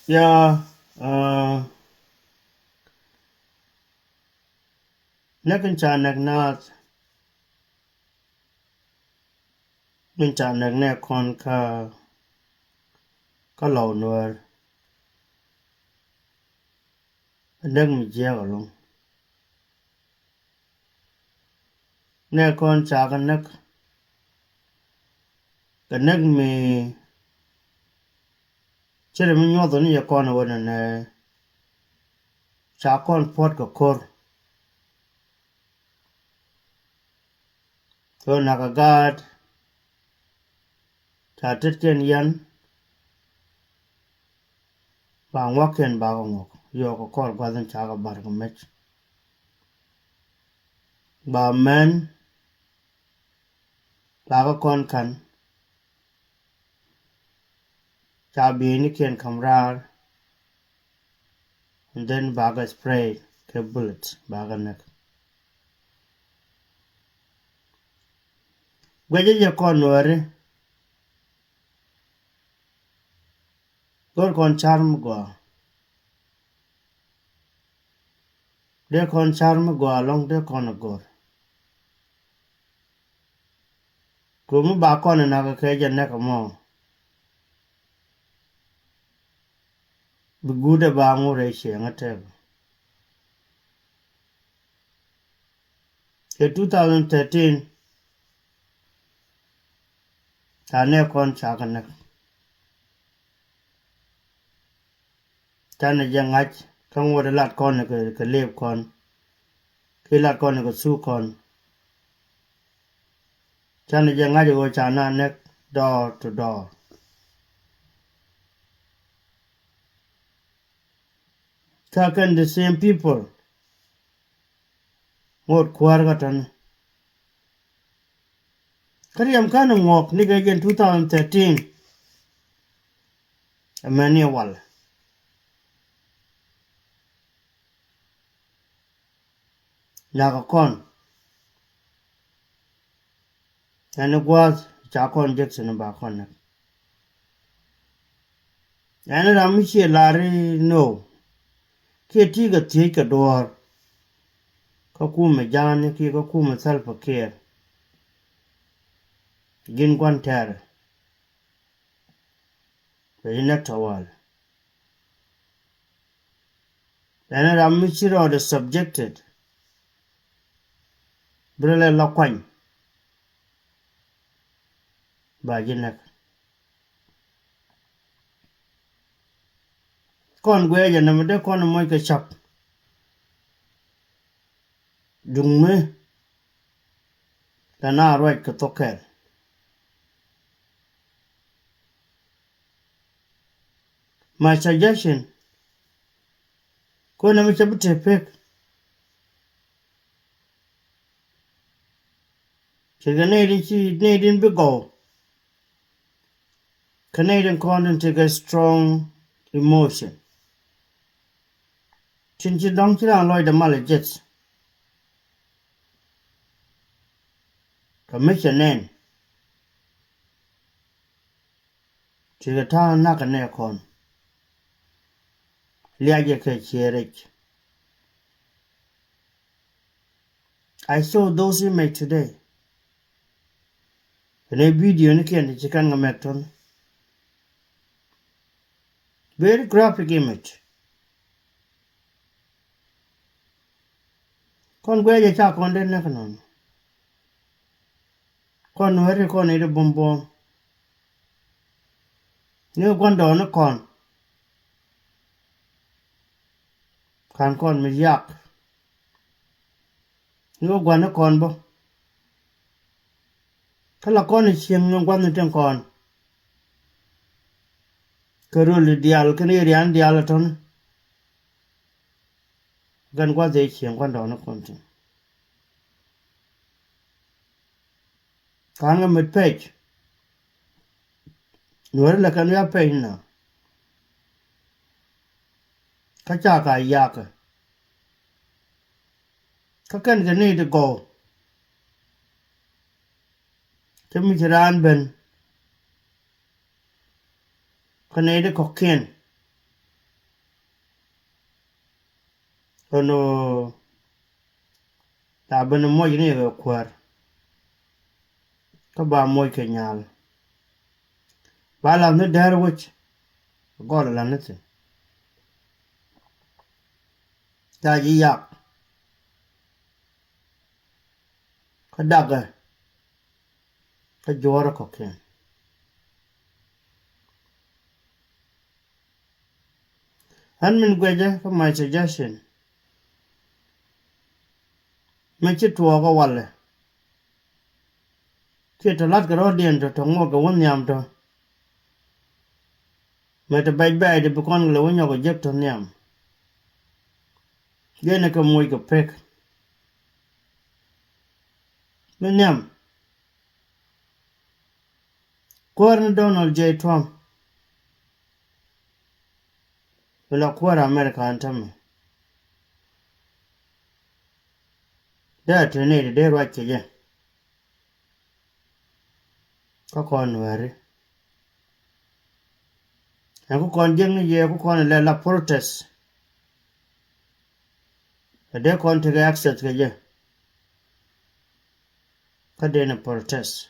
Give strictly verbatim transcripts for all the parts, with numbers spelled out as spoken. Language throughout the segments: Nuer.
Ya, ah, näk in ca näk naath, min ca näk nɛ kɔn kä, kä lɔw Nuäär. Näk mi jiääk ɛlɔ̱ŋ. Nɛ kɔn ca kɛ näk. Kɛ näk mi ce̱t mi nyuɔth ni yɛ kɔn ɛ wä nɛ nɛ ca kɔn puɔ̱t kɛ ko̱r. Kɛ wä nak kɛ gaat ca tetkiɛn yɛn. Ba ŋuɔ̱kiɛn bakɛ ŋuɔ̱k yɔɔk kɛ kɔr gua̱th in cakɛ bar kɛ mec. Ba mɛn bakɛ kɔn ka̱n ca bi̱i̱nikiɛn ka̱m raar. And then bakɛ spray kɛ bullet bakɛ näk. Guecä jɛ kɔn Nuääri. Go̱r kɔn car mi gɔaa. Dee kɔn car mi gɔaa lɔ̱ŋ dee kɔn a go̱r. Kɛ mi ba kɔn inakä kɛ jɛ nɛk ɛmɔ. Bi guut ɛ ba ŋut ɛ cieŋ ɛ tɛk. Kɛ two thousand thirteen ca nɛ kɔn ca kɛ näk. Canɛ jɛ ŋa̱c kä ŋuɔ̱t lat kɔn kɛ, kɛ lëëp kɔn ki lat kɔn kɛ thuk kɔn. Canɛ jɛ ŋa̱c ɣöö ca na näk door to door. Kä kɛn the same people ŋot kuäär kä tɔ̱ni. Kä riɛm kän ŋuɔk nikɛ jɛn two thousand thirteen. Ɛmɛni ɛ wal. Nyakɔ kɔn. Ɛn i̱ gua̱a̱th ca kɔn Jackson ba kɔn näk. Ɛn i̱ ram mi ciɛ lar i̱ no. Kiɛ ti kɛ thiec kɛ duɔ̱ɔ̱r. Kä kumɛ ja̱a̱ni kiɛ kä kumɛ Salva Kiir. Ji̱n gua̱n tɛɛrɛ. Bɛ ji̱ näk tɔ̱wal. Ɛn ram mi ci rɔɔdɛ subjected. Bi rɛ lɛ lɔ kuany. Ba ji̱ näk. Kɔn guɛɛcɛ nɛmɛ dee kɔn moc kɛ cak. Duŋ mi la na ruac kɛ thok kɛl. My suggestion, kɔn nɛmɛ cɛ bi te pek. Cikɛ nɛy din ci nɛy din bi gɔw. Kä nɛy din kɔn din tekɛ strong emotion. Cin ci dɔ̱ŋ ci raan lɔcdɛ mal a jeth. Kä mi cɛ nɛn. Cikɛ ta̱a̱ nakä nɛ kɔn. Liacɛ kɛ ciɛ rɛc. I saw those image today. Kɛnɛ video ni kiɛn ti ci kɛn kɛ mɛk tɔn. Very graphic image. Kɔn guɛcɛ ca kɔn dee näk nɔn. Kɔn weri kɔn iti bumbum. Ni guandɔ ni kɔn. Kan kɔn mi yak. Ni wä gua̱n ni kɔn bä. Kä la kɔn i̱ cieŋ ni gua̱n ni tin kɔn. Kɛ röl diaal kɛn i̱ rian diaal itɔ̱n. Gɛn gua̱th i̱ cieŋ gua̱n dɔɔn ni kɔn tin. Ka̱n kɛ mät pɛc. Nuɔ̱ri lɛ kɛn wiak pɛc nina. Kä ca ka yakä. Kä kɛn kɛ ni ti gɔw. Cä mi ci raan ben. Kä nɛy ti kɔ̱kiɛn. Ɛn ɣöö la ben moc ni kɛ kuäär. Kä ba moc kɛ nyal. Ba lath ni dɛr wec. Gɔl lath ni thi̱n. Ca ji̱ yak. Kä dakɛ. Kä juɔ̱ɔ̱rä kɔ̱kiɛn. Ɣän min guecä kä my suggestion. Mi ci tuɔɔk ɛ walɛ. Kiɛ tɔ la̱tkɛ rɔ̱diɛn tɔ tɔ ŋuɔk kɛ wä nhiam tɔ. Mëë tɔ bɛc bɛɛc ti bi kɔn kɛ lɛ wä nyɔk kɛ jek tɔ nhiam. Jɛn ɛ kɛ moc kɛ pek. Mi nhiam. Kuäär ni Donald J Trump. Bi la kuäär America ɛn tämɛ. Dee a te nɛy ti dee ruac kɛ jɛ. Kä kɔn Nuääri. Ɛn ku kɔn jiäkni jɛ ku kɔn lɛ la protest. Ɛ dee kɔn tekɛ access kɛ jɛ. Kä dee ni protest.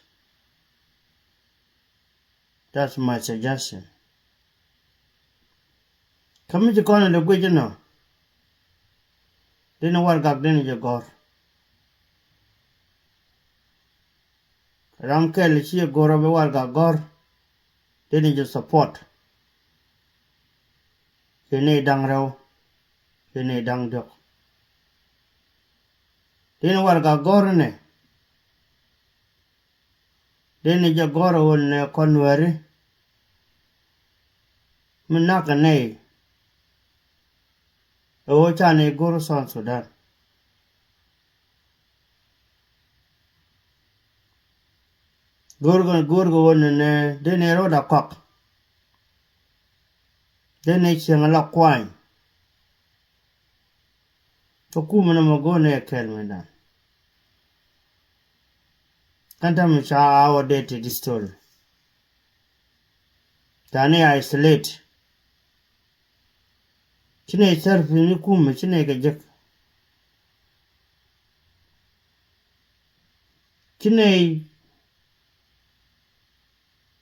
That's my suggestion. Kä mi ci kɔn in dee guic inɔ. Dee ni warɛgak dee ni jɛ gɔ̱r. Ram kɛl ci jɛ gɔ̱r ɔ bi warɛgak gɔ̱r. Dee ni jɛ support. Ci ni da̱ŋ rɛw. Ci ni da̱ŋ diɔ̱k. Dee ni warɛgak gɔ̱r inɛ. Dee ni jɛ gɔ̱r ɛ ɣöö nɛ kɔn Nuääri. Mi na̱k kɛ nɛy. Ɛ ɣöö ca ni go̱r South Sudan. Go̱r kɛ, go̱r kɛ ɣöö nɛ, nɛ dee ni rɔɔdɛ kɔk. Dee ni cieŋ ala kuany. Kä kumɛ nɔmɔ go̱o̱r ni ɛ kɛl mi dan. Kɛn täämɛ ca outdated story. Ca ni isolate. Ci nɛy service ni kumɛ ci nɛy kɛ jek. Ci nɛy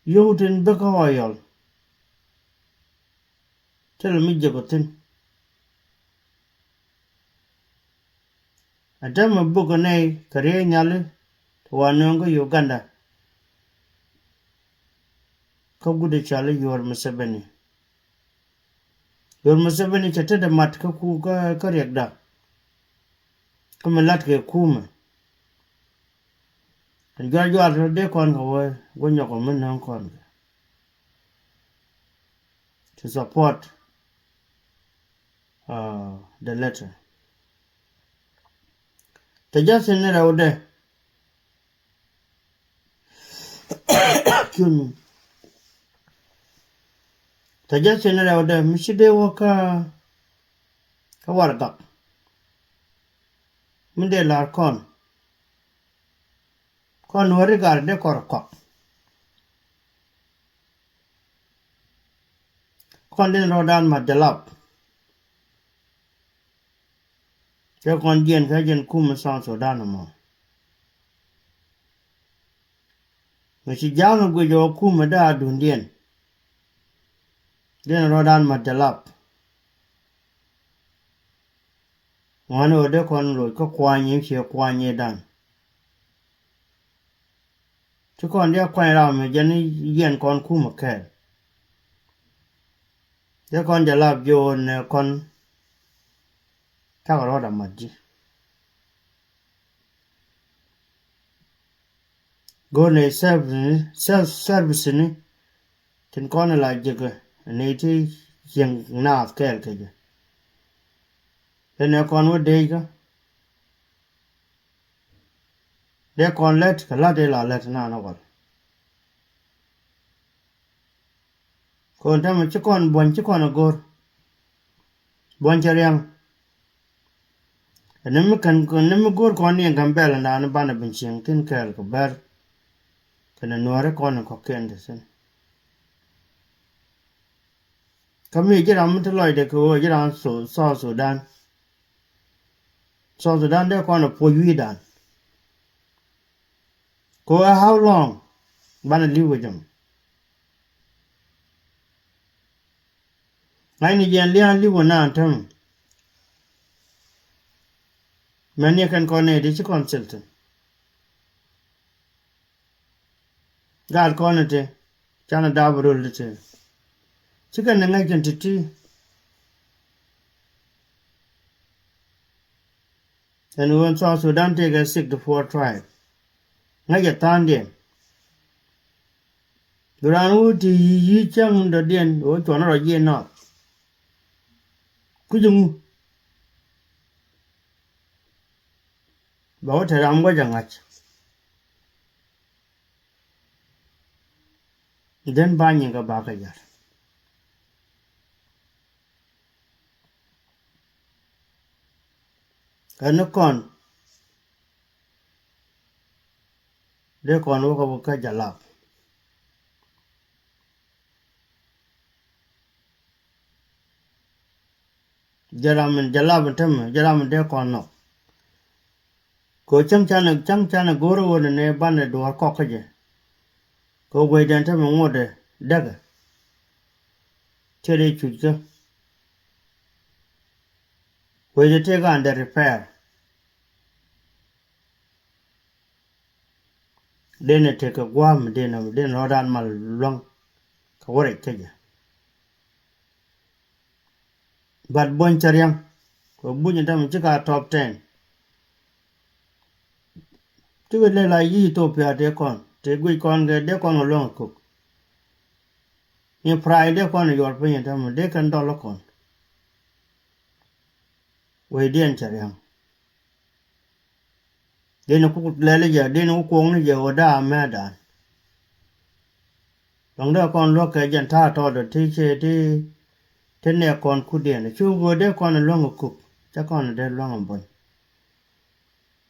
yio̱w tin bäkä ɣɔyɔl. Thilɛ mi jiäk ɔ thi̱n. Ɛ täämɛ bukɛ nɛy kɛ riey nhiali ti wa nööŋ kä Uganda. Kä guut ɛ cɔali Yoweri Museveni. Yoweri Museveni cɛ tetdɛ mat kä ku, kä, kä riɛkda. Kä mi la̱t kɛ kumɛ. Ɛn juac juac tɔ dee kɔn kɛ wee guɔ nyɔk ɔ mi nööŋ kɔn kɛ. To support, uh, the letter. Tɛ ja̱thin ni rɛwdɛ. Excuse me. Tɛ ja̱thin ni rɛwdɛ mi ci dee wä kä, kä warɛgak. Mi dee la̱r kɔn. Kɔn Nuääri gat dee kɔr kɔk. Kɔn din rɔɔdan mat jalap. Cɛ kɔn jiɛn kä jɛn kumɛ South Sudan mɔ. Mɛ ci ja̱a̱ŋ ɛ guic ɛ wä kumɛ daa dundiɛn. Din rɔɔdan mat jalap. Ŋuani ɣöö dee kɔn loc kä kuany in ciɛ kuany in dan. Ci kɔn diɛ kuany ram mi jɛn i̱ yɛn kɔn kumɛ kɛɛl. Dee kɔn jɛ lap ji̱ ɣöö nɛ kɔn cakɛ rɔɔdɛ mat ji̱. Go̱o̱r nɛ service ni, self service ni. Tin kɔn la jikä ni ti cieŋ naath kɛɛl kɛ jɛ. Dee nɛ kɔn wä dee kä. Dee kɔn lät kɛ la̱t dee la lät naan ɛ wal. Kɔn täämɛ ci kɔn buɔ̱ny ci kɔn a go̱r. Buɔ̱ny cɛ riaŋ. Ɛn ni mi kɛn, ni mi go̱r kɔn ni ɛn Gambɛl naan banɛ bin cieŋ thin kɛɛl kɛ bɛr. Kɛnɛ Nuääri kɔn in kɔ̱kiɛn te thi̱n. Kä mi ji̱ ram mi te lɔcdɛ kɛ ɣöö ji̱ ram Su-, South Sudan. South Sudan dee kɔn ɛ puɔ̱c wi̱i̱dan. Kɛ ɣöö how long banɛ li̱w kɛ jɛ mɔ? Ŋa̱cni jɛ ɛn lia̱a̱n li̱w kɛ naan täämɛ. Mɛn ni kɛn kɔn nɛy ti ci kɔn thil thi̱n. Gaat kɔn iti canɛ daap röl iti. Cikɛ ni ŋäc kɛn ti̱ti̱. Ɛn ɣöö South Sudan tëëkɛ sixty four tribe. Ŋäcɛ tha̱a̱ŋdiɛn. Bi raan wä ti yi̱ yi̱ cäŋ dɔ̱diɛn ɣöö cuɔ̱n rɔ jiɛn nɔɔth. Kui̱c ɛŋu? Bɛ wä te ram gua̱c a ŋa̱c. Then ba nyiŋ kɛ ba kɛ jat. Ɛn ni kɔn dee kɔn wä kɛ wä kä jalap. Jɛ ram in jalap in tämɛ, jɛ ram in dee kɔn nhɔk. Kɛ cäŋ canɛ, cäŋ canɛ go̱o̱r ɣöö nɛ banɛ duɔ̱ɔ̱r kɔk kä jɛ. Kɛ guecdɛn tämɛ ŋotdɛ däkɛ. Tëë dee cuc kä guecdɛ tëë ka under repair. Denɛ tekɛ gua̱a̱m, denɛ, denɛ rɔɔdan mal luäŋ kɛ wä rɛc kä jɛ. But buɔ̱ny cä ria̱ŋ kɛ buny in tämɛ cikɛ a top ten. Cikɛ lɛ la yi Ethiopia tëë kɔn tëë guic kɔn kɛ dee kɔn kɛ luäŋ kɛ kök. Ni pray dee kɔn yuɔr piny in tämɛ dee kɛn dɔl kɔn. Wecdiɛn cɛ ria̱ŋ. Dee ni ku lɛl jɛ, dee ni ku kuɔŋ ni jɛ ɣöö daa mɛɛdan. Dɔ̱ŋ dee kɔn luäk kɛ jɛn ta̱a̱ tɔɔdɛ ti cɛ ti, ti nɛ kɔn kutdiɛn. Cu ɣöö dee kɔn luäŋ kɛ kuk, cä kɔn dee luäŋ buɔ̱ny.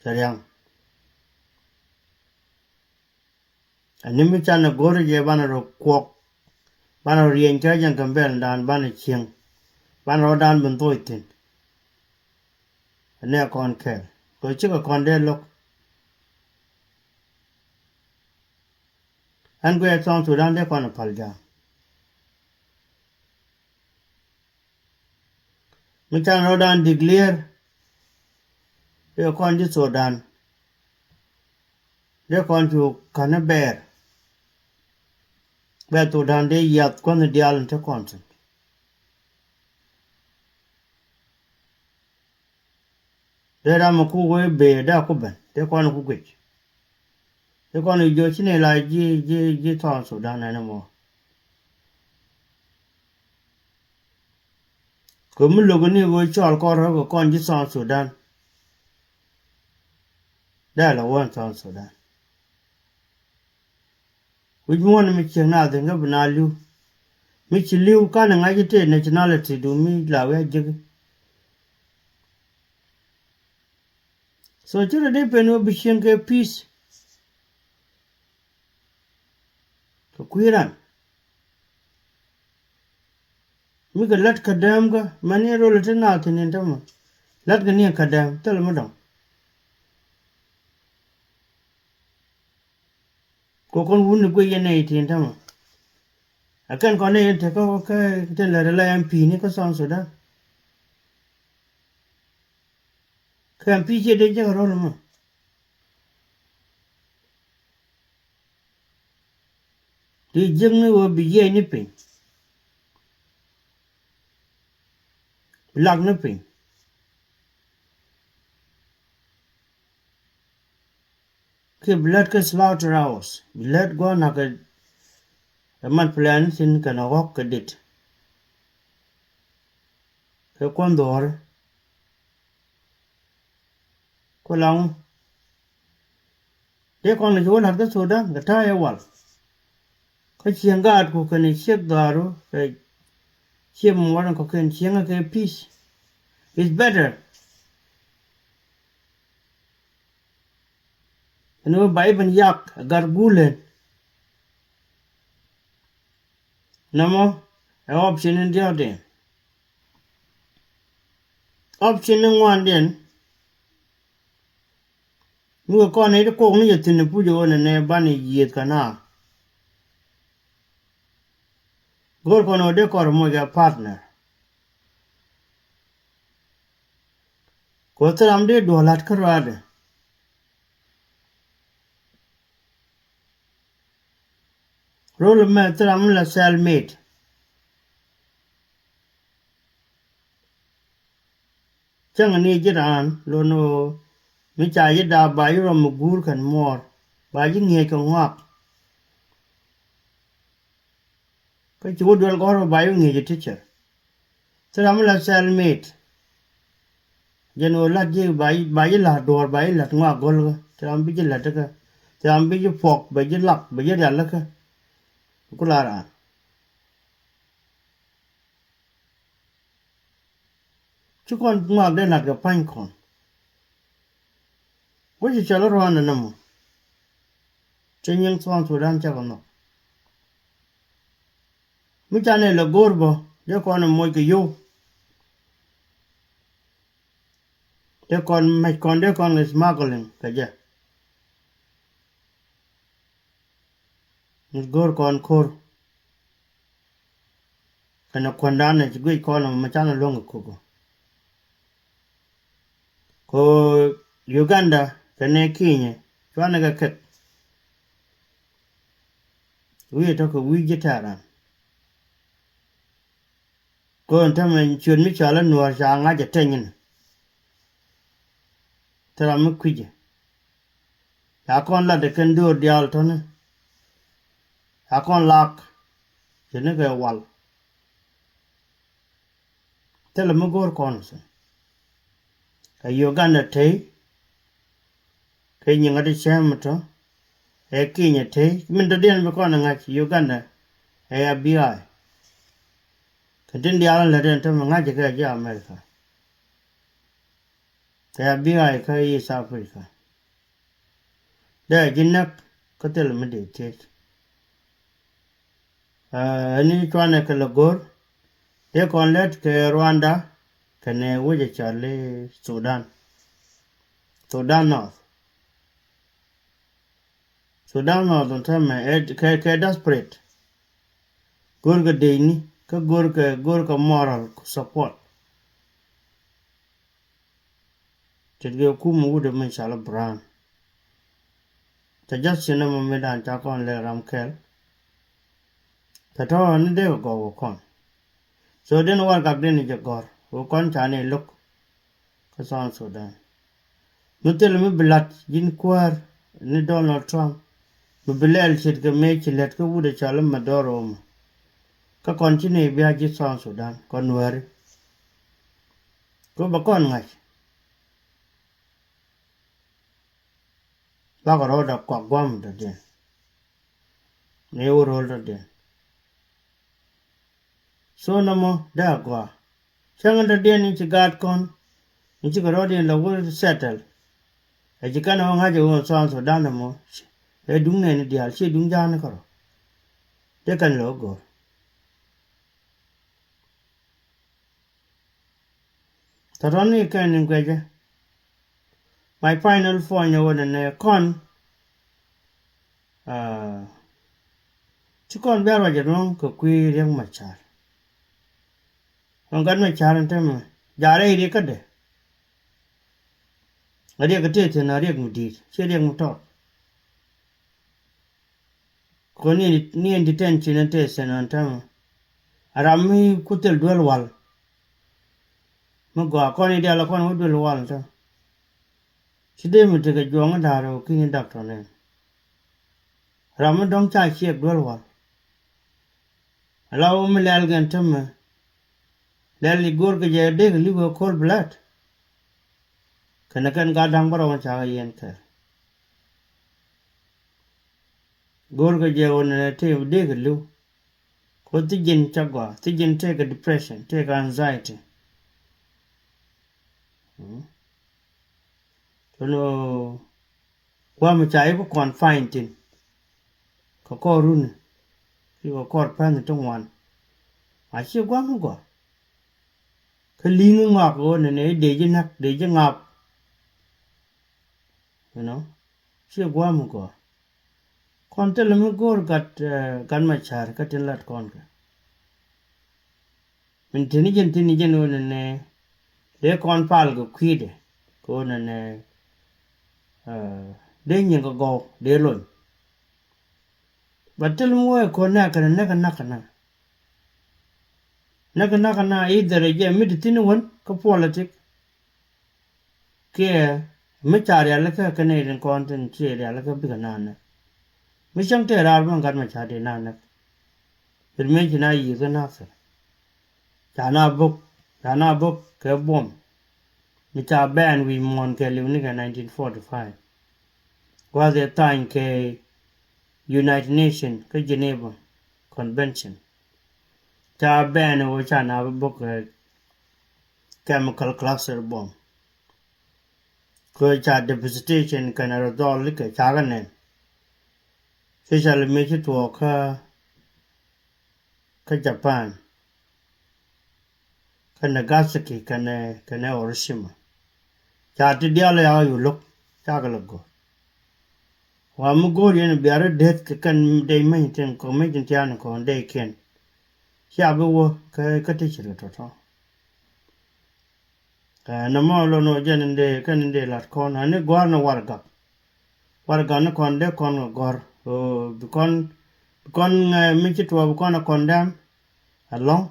Cɛ ria̱ŋ. Ɛn ni mi canɛ go̱r jɛ banɛ rɔ kuɔk, banɛ rɔ rieny kä jɛn Gambɛldan banɛ cieŋ, banɛ rɔɔdan bin thoc thi̱n. Ɛnɛ kɔn kɛɛl kɛ cikɛ kɔn dee lo̱k. Ɛn guiɛ South Sudan dee kɔn ɛ pal ja̱a̱ŋ. Mi can rɔɔdan declare dee kɔn ji̱ Sudan. Dee kɔn cu ka̱n bɛɛr. Bɛ Sudan dee yiath kuänh diaal in te kɔn thi̱n. Dee ram mi ku wee bëë dee ku ben dee kɔn ku guic. Dee kɔn jiök ci ni la ji̱ ji̱ ji̱ South Sudan ɛn mɔ. Kɛ mi lo̱k ni ɣöö cɔl kɔn rɔ̱ kɛ kɔn ji̱ South Sudan. Dee la wä South Sudan. Wi̱c muɔ̱ɔ̱n mi ciek na thi̱n kä bi na li̱w. Mi ci li̱w kanɛ ŋa̱c i̱ tëë nationality du mi la wi̱i̱ a jiäk. So ci rɔ dee pen wä bi cieŋ kɛ peace. Kɛ kui̱ ran mi kɛ lät kä dääm kä mɛn in rol iti na thi̱n in tämɛ. Lät kɛ ni kä dääm thil mi dɔ̱ŋ. Kɛ kɔn wun ni guic yɛn nɛy tin tämɛ. A kɛn kɔn nɛy in tekä kɛ tin lät ala M P ni kä South Sudan. Kɛ M P ciɛ dee jek rol mɔ. Ti jiäkni ɣöö bi yiɛcni piny. Bi lakni piny. Kiɛ bi lät kä slaughterhouse bi lät gua̱a̱r na̱k kɛ. Ɛ mat plan thi̱n kɛn ɛ ɣɔ̱k kɛ dit. Kɛ kuɔn dhuɔ̱ɔ̱ri. Ku laŋ dee kɔn kɛ ci wä la̱t kä Sudan kɛ ta̱a̱ ɛ wal. Kä cieŋ gaatku kɛnɛ ciek dhaaru kɛ ciek muɔɔr in kɔ̱kiɛn cieŋä kɛ peace. It's better. Ɛn ɣöö ba i̱ ben yak ɛ gat guulɛn. Nɔmɔ ɛ option in diɔ̱ɔ̱kdiɛn. Option in ŋuandiɛn Mi wä kɔn ni ti kok ni jɛ thi̱n puc ɣöö nɛnɛ banɛ yiëëth kɛ na. Go̱o̱r kɔn ɣöö dee kɔn rɔ moc kɛ partner. Kɛ ɣöö thil ram dee duɔ̱ɔ̱r la̱t kä ruaadɛ. Rol mɛ thil ram mi la cell mate. Cäŋ ni ji̱ raan lon ɣöö mi ca ji̱ daap ba ji̱ rɔm mi guur kɛn muɔɔr ba ji̱ ŋi̱eec kɛ ŋɔak. Kä ci wä duel gɔ̱r ba ji̱ ŋi̱eec ɛ teacher. Thil ram mi la cell mate. Jɛn ɣöö la̱t ji̱ ba ji̱, ba ji̱ la̱t duɔ̱ɔ̱r ba ji̱ la̱t ŋɔak go̱lkä. Thil ram bi ji̱ la̱t kä. Thil ram bi ji̱ puɔk bɛ ji̱ lak bɛ ji̱ rialikä. Ku la raan. Ci kɔn ŋuak dee la̱t kɛ pa̱ny kɔn. Wec cɛ cɔl i̱ Rwanda nɔmɔ. Cɛ nyiŋ South Sudan cɛ kɛ nhɔk. Mi ca nɛ lɛ go̱o̱r bä dee kɔn ɛ moc kɛ yio̱w. Dee kɔn mɛc kɔn dee kɔn kɛ smuggling kɛ jɛ. Mi go̱o̱r kɔn ko̱r. Kɛnɛ kuändan ɛ ci guic kɔn ɛmɔ mi canɛ luäŋ kɛ kuk. Ko Uganda kɛnɛ Kenya cuanɛ kɛ kɛk. Wi̱i̱ tɔ̱ kɛ wi̱i̱ ji̱ tɛ̈ran. Ko ɛn tämɛ ciöt mi cɔal i̱ Nuäär ca ŋa̱c ɛ tɛny in. Thil ram mi kui̱cɛ. Ca kɔn lat ɛ kɛn döör diaal tɔ̱ni. Ca kɔn lak. Cɛ ni kɛ wal. Thilɛ mi go̱o̱r kɔn thi̱n. Ɛ Uganda tey. Kɛ nyiŋä ti cäm mi tɔ̱. Ɛ Kenya tey. Min tɔ̱diɛn bi kɔn ɛ ŋa̱c Uganda. Ɛ Abiy. Kɛ tin diaal in lät ɛn tɔ̱ mi ŋa̱c kɛ ji̱ America. Kɛ Abiy kä East Africa. Dee ji̱ näk kä thil mi dee thiec. Ɛn ni cuanɛ kɛ lɛ go̱r. Dee kɔn lät kɛ Rwanda kɛnɛ wec ɛ cɔl i̱ Sudan. Sudan North. Sudan North ɛn täämɛ ɛ kɛ, kɛ desperate. Go̱rkɛ dec ni kä go̱rkɛ, go̱rkɛ moral support. Ce̱tkɛ kum wut ɛmɛ cɔal i̱ Brown. Suggestion ɛmɔ mi dan ca kɔn lɛ ram kɛl. Tɔ̱tɔ̱ ni dee kɛ gɔw kɛ kɔn. So den warɛgak den jɛ gɔ̱r wä kɔn ca ni lo̱k. Kä South Sudan. Mi thil mi bi la̱t ji̱n kuäär ni Donald Trump. Mi bi lɛl ce̱tkɛ mëë ci lät kä wut ɛ cɔl i̱ Maduro mɔ. Kä kɔn ci ni bia ji̱ South Sudan kɔn Nuääri. Kä bɛ kɔn ŋa̱c. Bakɔ rɔɔdɛ kuak gua̱a̱m dɔ̱diɛn. Ni wä ro̱l dɔ̱diɛn. So nɔmɔ dee a gɔaa. Cäŋ in dɔ̱diɛn in ci gaat kɔn in cikɛ rɔɔdiɛn la wä settle. Ɛ ci kɛn ɛ wä ŋa̱c ɛ wä South Sudan ɛmɔ. Ɛ duŋ nɛɛni diaal ci duŋ ja̱a̱n kärɔ. Dee kɛn lɛ wä go̱r. Tɔ̱tɔ̱ni kɛn in guɛcä. My final point ɛ wä nɛnɛ kɔn. Aa, ci kɔn bia ruac ɛlɔ̱ŋ kɛ kui̱ Riɛk Macar. Kɔn gat Macar ɛn tämɛ jaarɛ i̱ riɛk kädɛ. A riɛk kä tëë thi̱n a riɛk mi di̱i̱t ci riɛk mi tɔt. Kɔn ni, ni ɛn detention ɛn tëë thi̱n ɛn tämɛ. A ram mi ku thil duel wal. Mi gɔaa kɔn i̱ dial kɔn wä duel wal tɔ. Ci dee mi tekɛ juɔ̱ɔ̱ŋ i̱ da̱a̱r ɛ wä ki̱ni daktɔr nɛn. Ram mi dɔ̱ŋ ca ciɛk duel wal. Ala wä mi lɛl gɛn tämɛ. Lɛl i̱ go̱o̱r kɛ jɛ dee kɛ li̱w kɛ cold blood. Kɛnɛ kɛn gat da̱ŋ bä rɔw in ca kɛ yɛn kɛɛl. Go̱o̱r kɛ jɛ wä nɛnɛ tëë dee kɛ li̱w. Ko thi ji̱n ca gɔaa, thi ji̱n tëë kɛ depression, tëë kɛ anxiety. Mm. Tun ɣöö gua̱a̱m ca i̱ ku confine thi̱n. Kɛ kɔr runi ki kɛ kɔr pänh ti ŋuan. A ci gua̱a̱m i̱ gɔaa. Kä li̱ŋ i̱ ŋɔak ɣöö nɛnɛ i̱ dee ji̱ näk, dee ji̱ ŋaap. You know, Ciɛ gua̱a̱m gɔaa. Kɔn thilɛ mi go̱o̱r gat, eh, gat Macar kä tin lat kɔn kɛ. Min tini jɛn tini jɛn ɣöö nɛnɛ dee kɔn pal kɛ kui̱dɛ kɛ ɣöö nɛnɛ, eh, dee nyiŋ kɛ gɔw dee lony. But thil mi wee kɔn nɛk kɛn nɛk kɛ nak kɛ na. Nɛk kɛ nak kɛ na either jɛ mi ti thin wän kä politic. Kiɛ mi ca rialikä kɛ nɛy tin kɔn tin ci rialikä bikɛ na näk. Mi cäŋ tëë raar bä gat Macar dee na näk. Rit mëë ci na yiëë kä Nasir. Ca na bok, ca na bok kɛ buɔm. Mi ca bɛn wi̱i̱ muɔ̱ɔ̱n kɛ liw ni kɛ nineteen forty-five. Gua̱th ɛ thany kɛ United Nations kä Geneva Convention. Ca bɛn ɛ wä ca na bok kɛ chemical cluster bomb. Kɛ ca devastation kɛnɛ rɔ dhɔl kɛ ca kɛ nɛn. Especially mëë ci tuɔɔk kä, kä Japan. Kä Nagasaki kɛnɛ, kɛnɛ Hiroshima. Ca ti diaal ya yu lo̱k ca kɛ lɛ go̱r. Wa mi go̱r yɛn bia rɔ deth kɛ kɛn dee meny tin kɔ meny tin tian kɔn dee kiɛn. Cia bi wä kä, kä ti ci rɔ tɔtɔ. Ɛ, nɔmɔ lon wä jɛn in dee kɛn in dee lat kɔn ani gua̱r ni warɛgak. Warɛgak ni kɔn dee kɔn kɛ gɔ̱r. Ɛ, bi kɔn, bi kɔn, ɛ, mi ci tuɔɔk bi kɔn ɛ condemn ɛlɔ̱ŋ.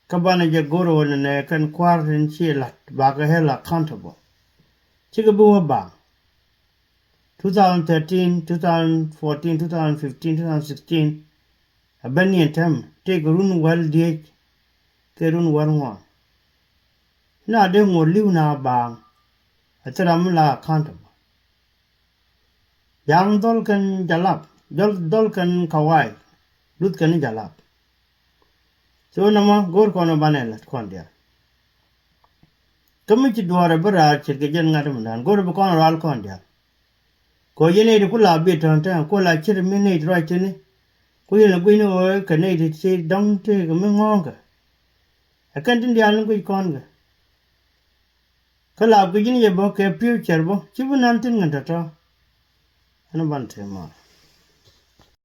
Kä banɛ jɛ go̱r wä ni nɛ kɛn kua̱r in ci lat bakɛ held accountable. Cikɛ bi wä baaŋ. Two thousand thirteen, two thousand fourteen, two thousand fifteen, two thousand sixteen. A ben ni ɛn tɛm tëëkɛ run wäl diec kɛ run wäl ŋuan. Na dee ŋuɔ̱t li̱w na baaŋ. A thil ram mi la accountable. Ja̱a̱ŋ dhɔl kɛn jalap, dhɔl, dhɔl kɛn kawai, luth kɛn jalap. So nɔmɔ go̱o̱r kɔn banɛ lät kɔn diaal. Kä mi ci duɔɔrɛ bi raar ce̱tkɛ jɛn ŋa̱t mi da̱a̱n go̱o̱r bi kɔn rual kɔn diaal. Kɛ ɣöö yɛn nɛy ti ku la bi tɔ̱ɔ̱n tɛ̈ɛ̈n ku la ce̱t mi nɛy ti ruac thi̱n. Ku yɛn la gui̱cni ɣöö kɛ nɛy ti ci dɔ̱ŋ tëëkɛ mi ŋɔ̱ɔ̱ŋkɛ. Ɛ kɛn tin diaal ni guic kɔn kɛ. Kä la guic ni yɛ bä kɛ future bä ci bi na̱n thi̱n kɛn tɔ̱tɔ̱. Ɛn ban te mal.